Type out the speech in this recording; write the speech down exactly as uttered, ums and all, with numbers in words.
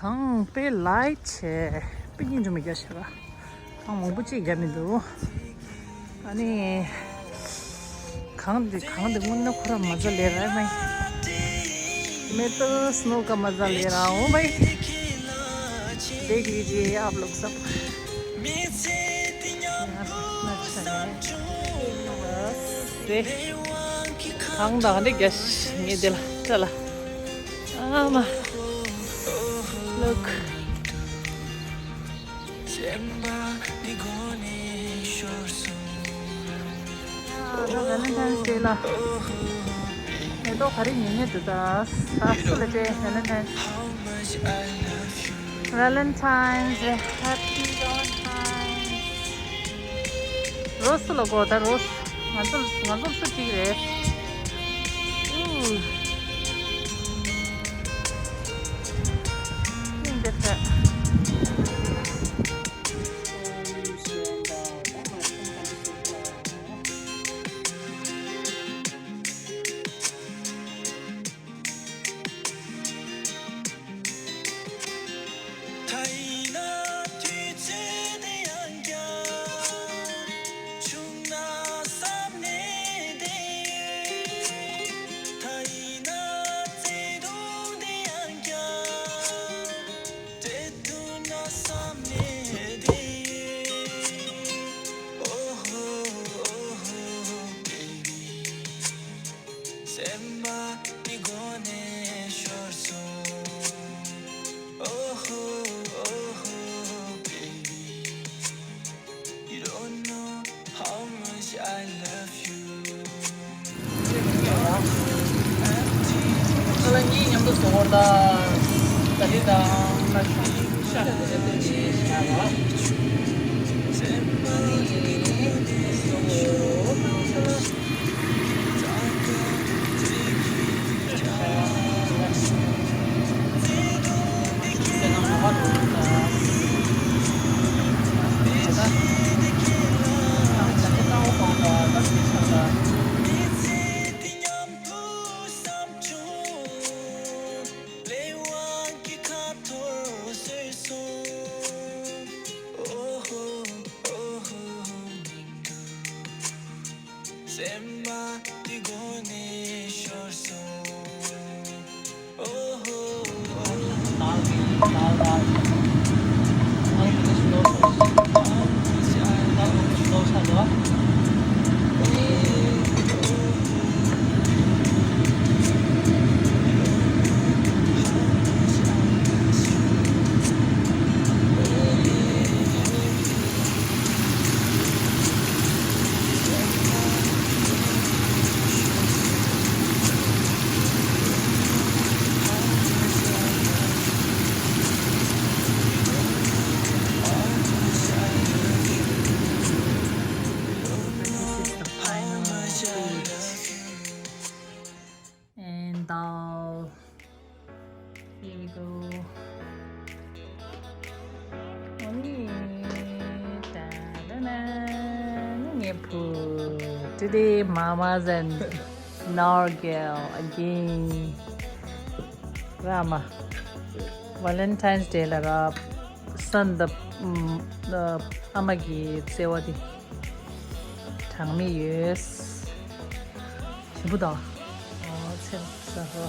གངས་དཔེ་ལའི་ཆེ། དཔེ་སྙིང་རྗེ་མི་རྒྱ་ཤ་ག་གངས་མང་པོ་ཅིག་རྒྱ་མི་འདུག་ཨ་ནི། གངས་འདི་གངས་འདི་སྔོན་ན་ཁོ་ར་མ་ཟ་ལེ་ར་མེ། मैं तो स्नो का मजा ले रहा हूँ भाई। देख लीजिए आप लोग सब। གངས་དང་འདི་རྒྱ་ངེས་དེ་ལ་ཁྲ་ལ། ཨ་མ། Look. ཝེ་ལེན་ཐའིན་ཌེ་ལ་མེ་ཏོག་ག་རེ་ཉན་ཉན་འདུག་ད་ས་སུ་ལ་སྤྲད་ཝེ་ལེན་ཐའིན། Valentine's Day, Happy Valentine's. རོ་སུ་ལ་གོ་ད་རོ་སུ་ང་ཚོ་ང་ཚོ་སུ་གཅིག་རེད། ཨུ། སྙིང་རྗེ་ཐལ། སེམས་པ་འདི་སྒོ་ནས་ཤོར་སོང་། Oh, oh, oh, baby. You don't know how much I love you. ཁ་ལག་གཉིས་མཉམ་དུ་བཟོ་བར་ད། ད་ལི་དང་ཁ་ཤས་ཤ་དེ་ནས་དེ་ནས་ཤ་བ། སེམས་པ་འདི་སྒོ་ནས་ཤོར་སོང་། Oh, oh, oh. And dal. Here we go. Today, Mama's and Nargile again. ར་མ། Valentine's Day ལ་ར་སན་ད་ཨ་མ་གི་བརྩེ་བ་དེ་གྲངས་མེད་ཡོད། ཞིམ་པོ་དང་། ཨོ་ཚེ་ས་ཧོ།